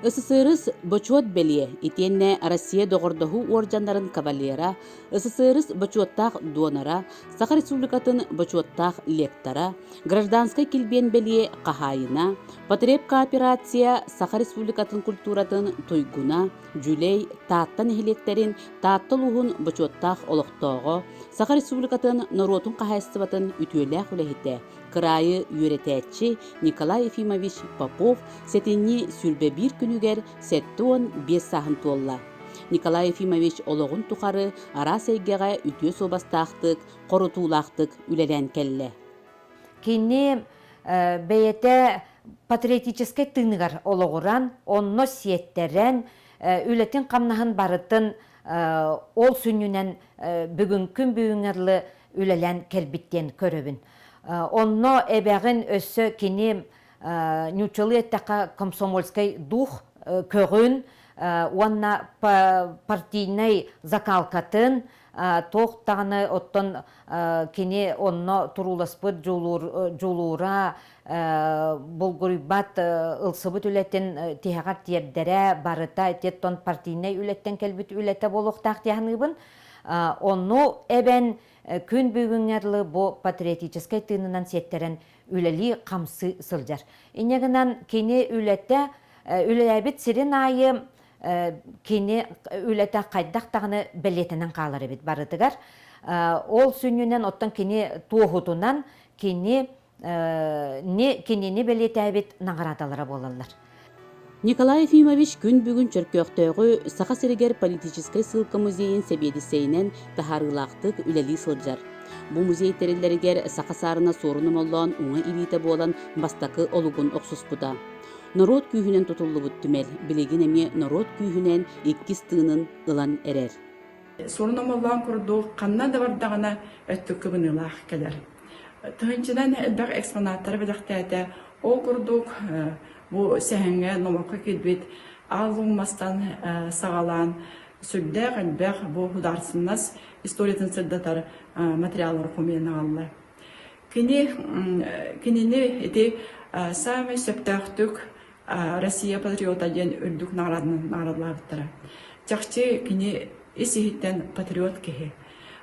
СССР Бочуот бэлиэ итиэннэ Россия доҕордоһуу уордьаннарын кавалера, СССР бочуоттаах донора, Саха Республикатын бочуоттаах лектора, Гражданскай килбиэн бэлиэ хаһаайына, потребкооперация Саха Республикатын культуратын туйгуна, Дьүлэй, Таатта нэһилиэктэрин Таатта улууһун бочуоттаах олохтооҕо, Саха Республикатын норуотун хаһаайыстыбатын үтүөлээх үлэһитэ, кыраайы үөрэтээччи Николай Ефимович Попов сэтинньи 21 күнүгэр 75 сааһын туолла. Николай Ефимович олоҕун тухары араас эйгэҕэ үтүө суобастаахтык, хорутуулаахтык үлэлээн кэллэ. Кини бэйэтэ патриотическай тыыныгар олоҕуран, онно сиэттэрэн, үлэтин-хамнаһын барытын ол сүнньүнэн бүгүҥкүн бүгүҥҥэ дылы үлэлээн кэлбит диэн көрөбүн. Онно эбэҕин өссө кини нууччалыы эттэххэ комсомольскай дух көҕүн уонна партийнай закалкатын туох даҕаны оттон кини онно турууласпыт дьулуура булгуруйбат ылсыбыт үлэтин тиһэҕэр тиэрдэрэ барыта итиэттон партийнай үлэттэн кэлбит үлэтэ буолуохтаах дии саныыбын. Онну эбэн күн бүгүҥҥэ дылы бу патриотическай тыынынан сиэттэрэн үлэлии-хамсыы сылдьар. Инньэ гынан кини үлэтэ үлэлээбит сирин аайы кини үлэтэ хайдах даҕаны бэлиэтэнэн хаалар эбит барытыгар. Ол сүнньүнэн оттон кини туоһутунан кини кинини бэлиэтээбит наҕараадалара буолаллар. Николай Ефимович күн бүгүн Чөркөөхтөөҕү Саха сиригэр политическай сыылка музейын сэбиэдиссэйинэн таһаарыылаахтык үлэлии сылдьар. Бу музей тэриллэригэр саха саарына Суорун Омоллоон уҥа илиитэ буолан бастакы олугун охсуспута. Норуот күүһүнэн тутуллубут түмэл билигин эмиэ норуот күүһүнэн иккис тыынын ылан эрэр. Суорун Омоллоон курдук ханна да бардаҕына өттүк кыбыныылаах кэлэр. Тыһыынчанан элбэх экспонаттары бэлэхтээтэ. Ол курдук бу сэһэҥҥэ номоххо киирбит Аал Луук мастан саҕалаан сүрдээх элбэх бу судаарыстыбаннас историятын сырдатар материаллары хомуйан аҕалла. Кини кинини ити саамай сөптөөхтүк Россия патриота диэн үрдүк наҕарааданы наҕараадалаабыттара. Чахчы кини ис-иһиттэн патриот киһи.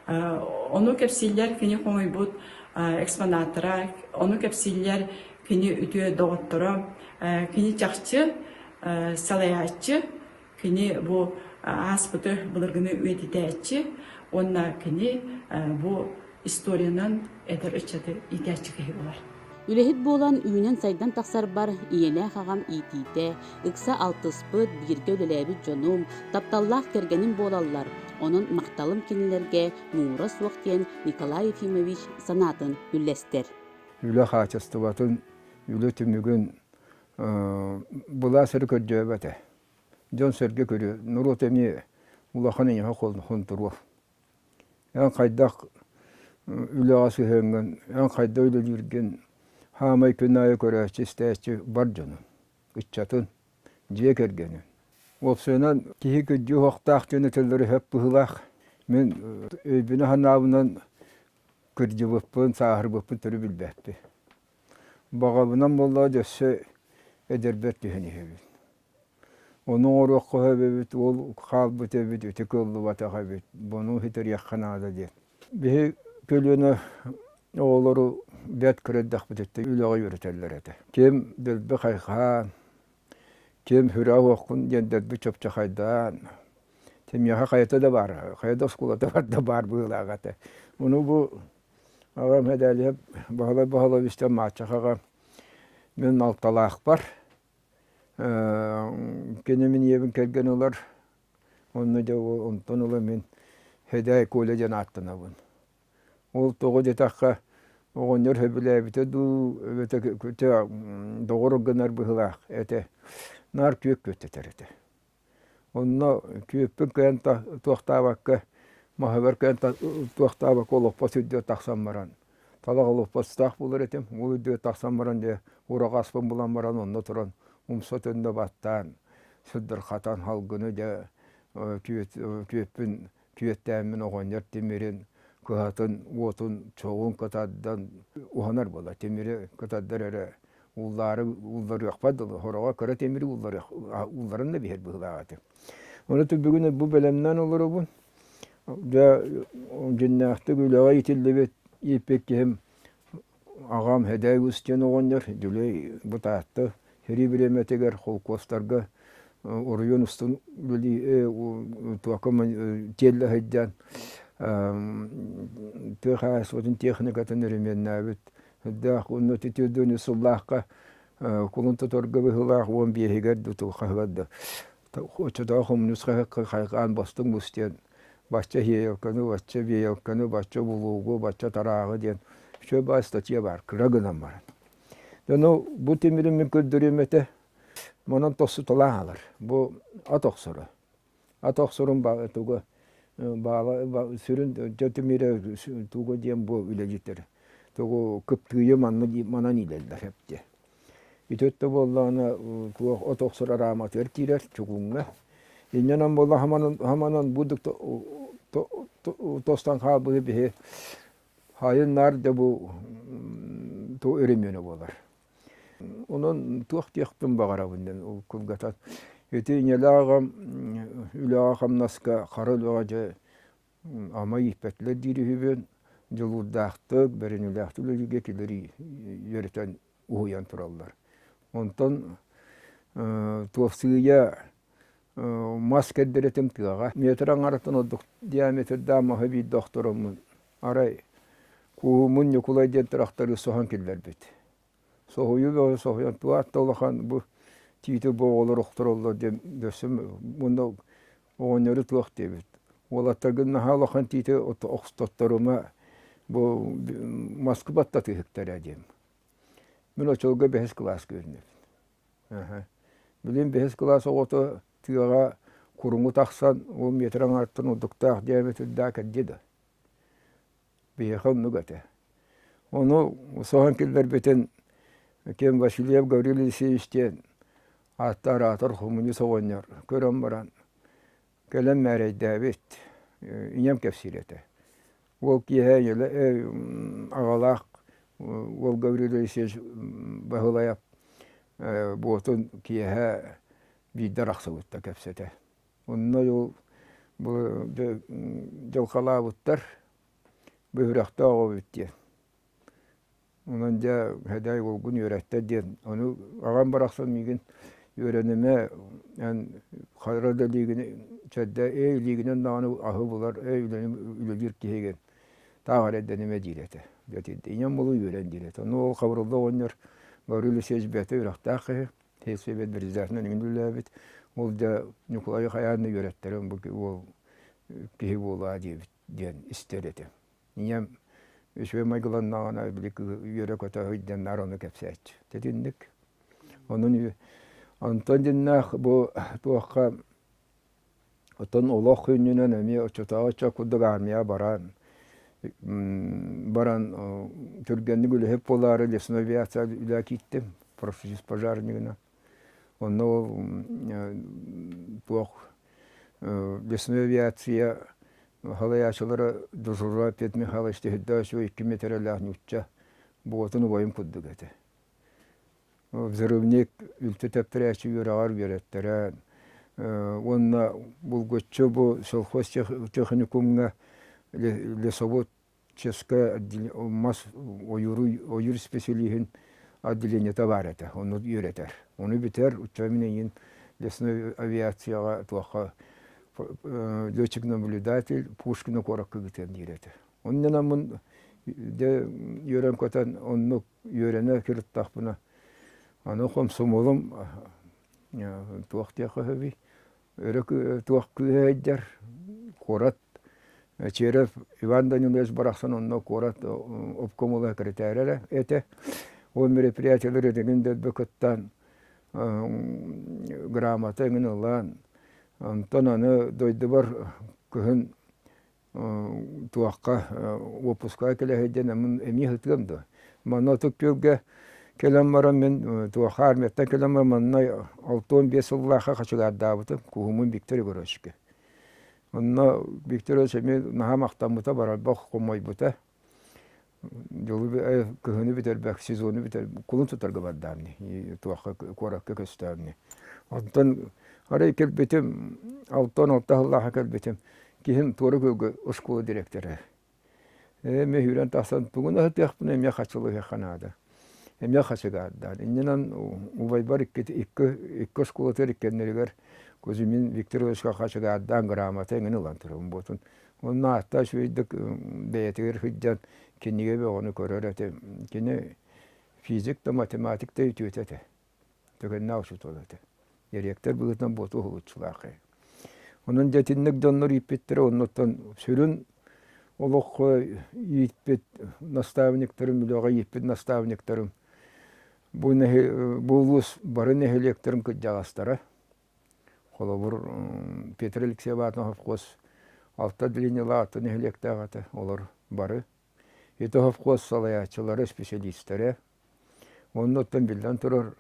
Ону кэпсииллэр кини хомуйбут экспонаттара, ону кэпсииллэр кини үтүө доҕотторо, кини чахчы салайааччы, Кини бу ааспыты былыргыны үйэтитээччи уонна кини бу историянан эдэр ыччаты иитээччи киһи буолар. Үлэһит буолан үүнэн-сайдан тахсарбар ийэлээх аҕам иитиитэ, ыкса алтыспыт, бииргэ үлэлээбит дьонум, тапталлаах кэргэним буолаллар, онон махталым кинилэргэ муҥура суох диэн Николай Ефимович санаатын үллэстэр. Үлэ хаачыстыбатын, үлэ түмүгүн былаас эрэ көрдөөбөт ээ. Дьон-сэргэ көрүө, норуот эмиэ улахан эйиэхэ хонтуруо. Эн хайдах үлэҕэ сыһыаҥҥын, эн хайдах үлэлииргин хаамай күн аайы көрөөччү, истээччи бар дьонун, ыччатын, дьиэ кэргэнин. Уопсайынан киһи күндү уһуохтаах диэн этэллэрэ сөп быһыылаах. Мин өйбүнэн-санаабынан кырдьыбыппын, сааһырбыппын төрүт билбэппин. Баҕабынан буоллаҕа өссө эдэрбэр түһэн иһэбин. Ону оҥоруохха сөп эбит, ол хаалбыт эбит, ити кыаллыбатах эбит, буну ситэриэххэ наада диэн. Биһи көлүөнэ оҕолору бэрт кыра эрдэхпититтэн үлэҕэ үөрэтэллэр этэ. Ким дэлби хайхаан, ким сүрэ оһуоххун диэн дэлби чопчохайдаан, миэхэ хайата да баар, хайа да оскуолата бар да баар быһыылаах этэ. Ону бу аҕам Эдээлиэп Баһылай Баһыловичтан Мааччахаҕа мин алталаахпар Кини мин ийэбин кэргэн ылар, онно дьэ онтон ыла мин Һэдээй Коля диэн ааттанабын. Ол тоҕо диэтэххэ, оҕонньор сөбүлээбитэ дуу, эбэтэр доҕор гынар быһыылаах этэ. Наар күөк күөттэтэр этэ. Онно күөппүн кыайан туохтаабакка, маһыгар кыайан туохтаабакка олоппос үрдүгэр тахсан баран, талах олоппостаах буолар этим, ол үрдүгэр тахсан баран дьэ ураҕаспын булан баран онно туран умса төннө баттаан, сырдырхатан салгыны дьэ күөппүн күөттээммин оҕонньор тимирин кыһатын уотун чоҕун кытардан уһанар буолар, тимири кытардар эрэ. Ууллаары уулларыахпат дылы, хороҕо кыра тимири уулларыах уулларан да биһэр быһыылаах этэ. Ону бүгүн бу бэлэмнээн олоробун. Дьэ дьиннээхтик үлэҕэ иитиллибит ииппит киһим Аҕам Һэдээй Устин оҕонньор Дьүлэй бытаатта сэрии бириэмэтигэр холкуостарга оройуон устун үлэлии туохха тиэллэ сылдьан тыа хаһаайыстыбатын техникатын өрөмүөннээбит сүрдээх уонна түөрт сыллаахха кулун тутарга быһыылаах 15-игэр да хаһыгар да оччотооҕу хомуньуус хаһыакка хайҕаан бастыҥ бус диэн бачча хиэйэлканы, бачча биэйэлканы, бачча булуугу, бачча тарааҕы диэн үчүгэй баай статья баар, кыра гынан баран. Ону бу тимири мин көрдөрүөм этэ, манан тохсуталаан хаалар. Бу ат охсоро. Ат охсорун туга баала сүрүн дьэ тимирэ туга диэн бу үлэлиттэр. Тугу кыптыыйы манна манан иилэллэр эптиэ. Ити өттө буоллаҕына туох от охсор арааматыгар киирэр чугуҥҥа. Инньэнэн буолла хаманан хаманан бу тостон хаалбыты биһи хайын наар да бу ту өрөмүөнэ буолар. Онон туох диэхпин баҕарабын диэн ол кылгатан. Ити ийэлээх аҕам үлэҕэ-хамнаска хара үлэҕэ дьэ ама ииппэтилэр диир үһүбүн. Дьулуурдаахтык, бэриниилээхтик үлэлииргэ кинилэр үөрэтэн уһуйан тураллар. Онтон туох сыыйа мас кэрдэрэтим тыаҕа. Метр аҥарыттан ордук диаметрдаах маһы биирдэ охтороммун арай кууһуммун Ньукулай диэн тырахтары соһон киллэрбит. Соһуйуу бөҕө соһуйан туох да улахан бу тиити бу оҕолор охтороллор диэн өссө уонна оҕонньору туох диэбит. Уолаттаргын наһаа улахан тиити охтотторума бу маскы баттатыһыктара диэн. Мин оччолорго бэһис кылааска үөрэнэбин. Билигин бэһис кылаас оҕото тыаҕа куруҥу тахсан ол метр аҥаартан ордуктаах диаметрдаах кэлдьи да. Биһиэхэ оннук этэ. Ону соһон киллэрбитин ким Васильев Гаврил Елисеевич диэн ааттаах араатар хомуньуус оҕонньор көрөн баран кэлэн мээрэйдээбит. Ийэм кэпсиир этэ. Уол киэһэ аҕалаах уол Гаврил Елисеевич Баһылайап буотун киэһэ биирдэ арахсыбыттар кэпсэтэ. Онно ол бу дьылҕалаабыттар бөһүрөхтөөх оҕобут диэн. Онон дьэ Һэдээй уолгун үөрэттэ диэн ону аҕам барахсан миигин үөрэнимэ эн хара да илиигин чэрдэ ээ илиигинэн даҕаны аһы булар ээ үлэни үлэлиир киһигин таах эрэйдэнимэ диир этэ. Дьэ ийэм уолу үөрэн диир этэ. Ону ол Хабырылла оҕонньор Гаврил Алексеевич бэйэтэ үөрэхтээх киһи сельсовет председателинэн эҥин үлэлээбит. Ол дьэ Ньукулайы хайаан да үөрэттэрэн бу уол киһи буолуо диэбит диэн истэр этэ. Ийэм үчүгэй майгыланнаҕына били үөрэ-көтө сылдьан наар ону кэпсээччи. Итинник. Онон онтон дьиннээх бу туохха оттон олох күннүнэн эмиэ оччотооҕу оччо курдук армия баран баран түргэнник үлэһит буолаары лесной авиация үлэ кииттим профсоюз пожарнигынан. Онно ол туох лесной авиация Салайааччылара Дожура Петр Михайлович Тиһирдээх икки миэтэрэлээх нуучча буотун убайым курдук этэ. Взрывник үлтү тэптэрээччи үөрэҕэр үөрэттэрэн уонна булгуччу бу совхоз техникумҥа лесовод Ческа мас ойууру ойуур исписэлииһин отделениета баар этэ, ону үөрэтэр. Ону бүтэр, учча мин эйигин лесной авиацияҕа туохха летчик-наблюдатель Пушкина куоракка ыытыам диир этэ. Оннунан дьэ үөрэн-көтөн оннук үөрэнэ сырыттахпына аны хомсомуолум туох диэххэ сөбүй Өрө туох күүһэ сылдьар куорат Черев Иван Данилович барахсан онно куорат обкомола секретарэ этэ. Ол мероприятиелар этигин дэлби кыттан грамота эҥин ылан онтон аны дойдубар кыһын туохха уоппускаҕа кэлэ сылдьан эмиэ сытыам дуо? Манна Ытык Күөлгэ кэлэн баран мин туохха армияттан кэлэн баран манна 65 сыллаахха хачыгаардаабытым куһумун Виктор Егоровичка. Онно Виктор Егорович эмиэ наһаа махтаммыта, барарбах хомойбута. Дьолу кыһыны бүтэрбэк, сезону бүтэр, кулун тутарга бардаамни, туохха куоракка көстөөмни. Онтон арай кэлбитим, 66 сыллааха кэлбитим, киһим туора күөлгэ оскуола директора. Эмиэ сүүрэн тахсан тугун аһатыахпын эмиэ хачылыһыахха наада. Эмиэ хачыгаардаан. Иннинэн убайбар икки, икки, икки оскуолатыгар иккиэннэригэр Кузьмин Викторовичка хачыгаардаан грамота эҥин ылан турабын буотун. Онно ааттаа үчүгэйдик бэйэтигэр сылдьан кинигэ бөҕөнү көрөр этэ. Кини физик да, математик да үтүөтэ этэ. Түгэннээх учуутал этэ. Дириэктэр быһыытынан буоту уһулуччулаах киһи. Онон дьэ итинник дьоннор ииппиттэрэ оннуттан сүрүн олоххо ииппит наставниктарым, үлэҕэ ииппит наставниктарым бу, бу улуус бары нэһилиэктэрин кырдьаҕастара. Холобур, Петр Алексеев аатынан совхоз алта отделениелаах алта нэһилиэктээх этэ, олор бары. Ити совхоз салайааччылара, специалистэрэ. Онно оттон биллэн турар,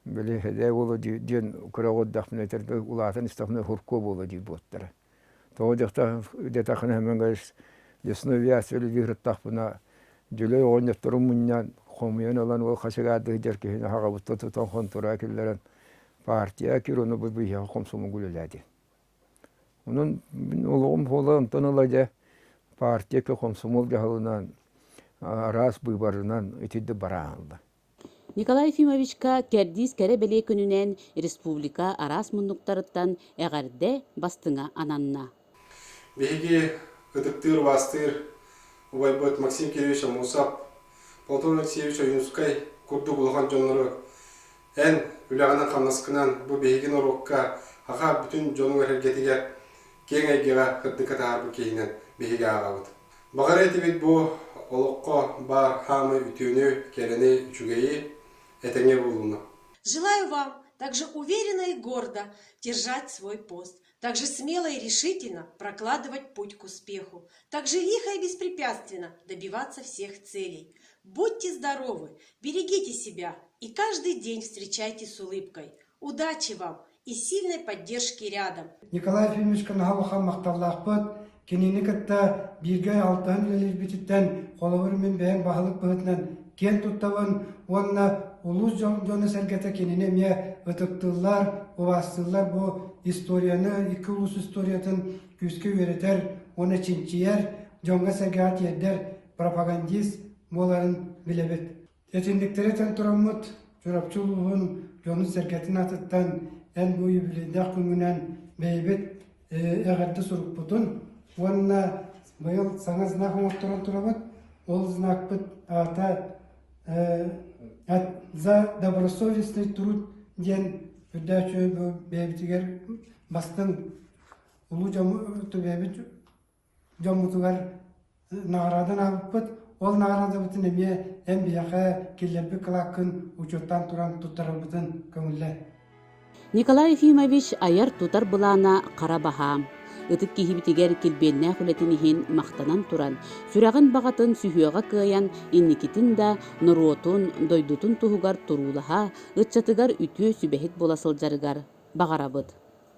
били эдээ буолуо диэн кыра оҕо эрдэхпинэ этэргэ улаатан истэхпинэ хуркуо буолуо диир буолтара. Тоҕо диэтэххинэ лесной авиация үлэлии сырыттахпына Дьүлэй оҕонньотторун мунньан, хомуйан ылан ол хачыгаардыы сылдьар киһини аҕабыттан тутан хонтуруола киллэрэн партия кирону бу биһиэхэ хомсомугу үлэлээтин. Онон мин олоҕум буола онтон ыла дьэ партия хомсомуол дьаһалынан араас быыбарынан итирдик бараалла. Николай Ефимовичка кэрдиис кэрэ-бэлиэ күнүнэн республика араас муннуктарыттан эҕэрдэ бастыҥа ананна. Биһиги ытыктыыр-убаастыыр убайбыт Максим Кириллович Аммосов, Платон Алексеевич Ойуунскай курдук улахан дьоннору эн үлэҕинэн-хамнаскынан бу биһиги норуокка саха бүтүн дьонугар-сэргэтигэр киэҥ эйгэҕэ сырдыкка таһаарбыт киһинэн биһиги ааҕабыт. Баҕар этибит бу олоххо баар хаамай үтүөнү, кэрэни, үчүгэйи, этэҥҥэ буолууну. Желаю вам также уверенно и гордо держать свой пост, также смело и решительно прокладывать путь к успеху, также лихо и беспрепятственно добиваться всех целей. Будьте здоровы, берегите себя и каждый день встречайте с улыбкой. Удачи вам и сильной поддержки рядом. Николай Ефимовичка наһаа улахан махталлаахпыт. Кинини кытта бииргэ алтыһан үлэлиирбититтэн холобур мин бэйэм баһылык быһыытынан киэн туттабын уонна улуус дьоно-сэргэтэ кинини эмиэ ытыктыыллар, убаастыыллар. Бу историяны, икки улуус историятын күүскэ үөрэтэр уонна чинчийэр, дьоҥҥо-сэргэҕэ тиэрдэр пропагандист буоларын билэбит. Итинниктэри этэн тураммыт, Чурапчы улууһун дьонун-сэргэтин аатыттан эн бу юбилейдаах күҥҥүнэн бэйэбит эҕэрдэ сурукпутун уонна быйыл саҥа знак оҥотторон турабыт. Ол знакпыт аата «За добросовестный труд» диэн үрдээччи бу бэйэбитигэр бастыҥ улуу дьоммут бэйэбит дьоммутугар наҕараадан аабыппыт. Ол наҕараадабытын эмиэ эн биһиэхэ киллэрбит кылааккын учуоттаан туран туттарарбытын көҥүллээ. Николай Ефимович айар-тутар былаана хара баһаам. Ытык киһибитигэр килбиэннээх үлэтин иһин махтанан туран, сүрэҕин баҕатын сүһүөҕэ кыайан, инникитин да норуотун, дойдутун туһугар туруулаһа, ыччатыгар үтүө сүбэһит буола сылдьарыгар баҕарабыт.